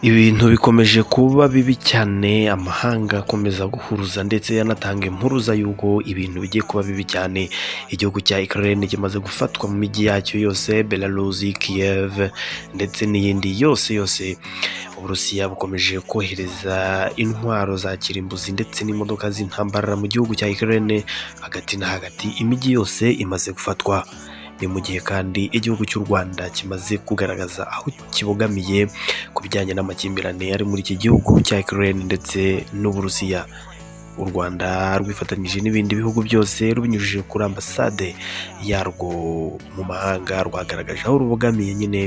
Ibintu bikomeje kuba bibi cyane, amahanga akomeza guhuruza ndetse anatanga impuruza y'uko ibintu bigiye kuba bibi cyane. Igihugu cya Ukraine kimaze gufatwa mu mijyi yacyo yose, Belarus, Kiev ndetse n'iyindi yose yose. Uburusiya bukomeje kohereza intwaro za kirimbuzi ndetse n'imodoka z'intambara mu gihugu cya Ukraine, hagati na hagati imijyi yose imaze gufatwa. Ni mu gihe kandi igihugu cy'u Rwanda kimaze kugaragaza aho kibogamiye ku bijyanye n'amakimbirane ari muri iki gihugu cya Ukraine ndetse n'Uburusiya. U Rwanda rwifatanyije n'ibindi bihugu byose rubinyujije kuri ambasade yarwo mu mahanga, rwagaragaje aho rubogamiye nyine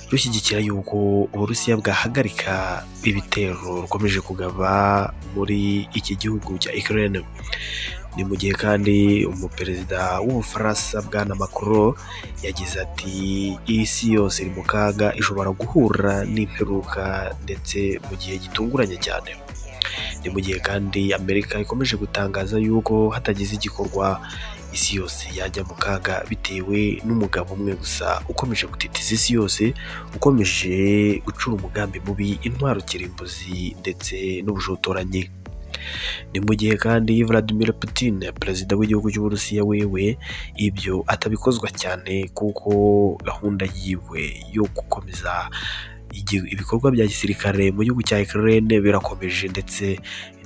rushyigikira yuko Uburusiya bwahagarika ibitero rukomeje kugaba muri iki gihugu cya Ukraine. Ni mu gihe kandi umuperezida w'Ubufaransa Bwana Macron yagize ati isi yose iri mu kaga, ishobora guhura n'imperuka ndetse mu gihe gitunguranye cyane. Ni mu gihe kandi Amerika ikomeje gutangaza yuko hatagize igikorwa isi yose yajya mu kaga bitewe n'umugabo umwe gusa ukomeje gutitiza isi yose, ukomeje gucura umugambi mubi, intwaro kirimbuzi ndetse n'ubushotoranyi. Ni mu gihe kandi Vladimir Putin, perezida w'igihugu cy'Uburusiya, wewe ibyo atabikozwa cyane kuko gahunda yiwe yo gukomeza ibikorwa bya gisirikare mu gihugu cya Ukraine birakomeje, ndetse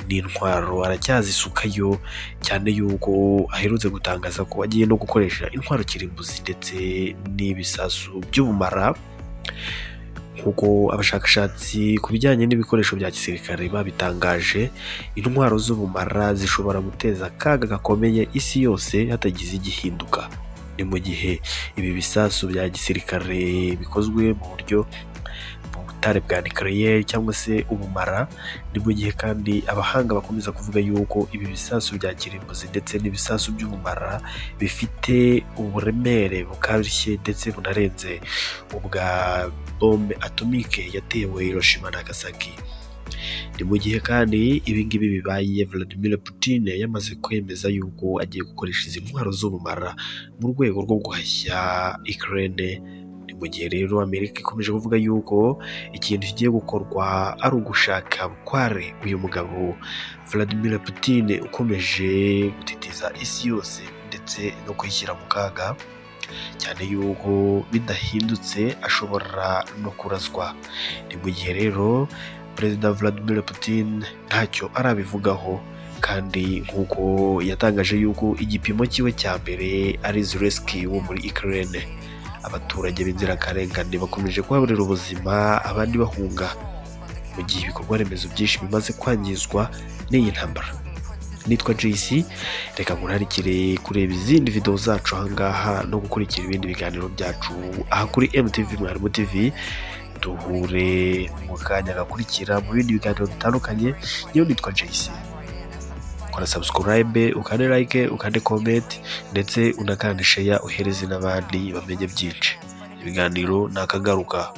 n'intwaro aracyazisukayo, cyane yuko aherutse gutangaza ko agiye no gukoresha intwaro kirimbuzi ndetse n'ibisasu by'ubumara. Nk'uko abashakashatsi ku bijyanye n'ibikoresho bya gisirikare babitangaje, intwaro z'ubumara zishobora guteza akaga gakomeye isi yose hatagize igihinduka. Ni mu gihe ibi bisasu bya gisirikare bikozwe mu buryo butare bwa nucléaire cyangwa se ubumara. Ni mu gihe kandi abahanga bakomeza kuvuga yuko ibi bisasu bya kirimbuzi ndetse n'ibisasu by'ubumara bifite uburemere bukarishye ndetse bunarenze ubwa bombe atomique yatewe Hiroshima na Nagasaki. Ni mu gihe kandi ibi ngibi bibaye Vladimir Putin yamaze kwemeza yuko agiye gukoresha izi ntwaro z'ubumara mu rwego rwo guhashya Ukraine. Ni mu gihe rero Amerika ikomeje kuvuga yuko ikintu kigiye gukorwa ari ugushaka bukware uyu mugabo Vladimir Putin ukomeje gutitiza isi yose ndetse no kuyishyira mu kaga, cyane yuko bidahindutse ashobora no kuraswa. Ni mu gihe rero Perezida Vladimir Putin ntacyo arabivugaho, kandi nk'uko yatangaje yuko igipimo cyiwe cya mbere ari Zelensky wo muri Ukraine. Abaturage b'inzirakarengane bakomeje kuhaburira ubuzima, abandi bahunga, mu gihe ibikorwa remezo byinshi bimaze kwangizwa n'iyi ntambara. Nitwa JC, reka nkurarikire kureba izindi video zacu ahangaha no gukurikira ibindi biganiro byacu aha kuri MTV Mwarimu TV. Duhure mu kanya gakurikira mu bindi biganiro bitandukanye. Niyo nitwa JC. Kora subscribe, ukande like, ukande comment ndetse unakande share, uhereze n'abandi bamenye byinshi. Ibiganiro ni akagaruka.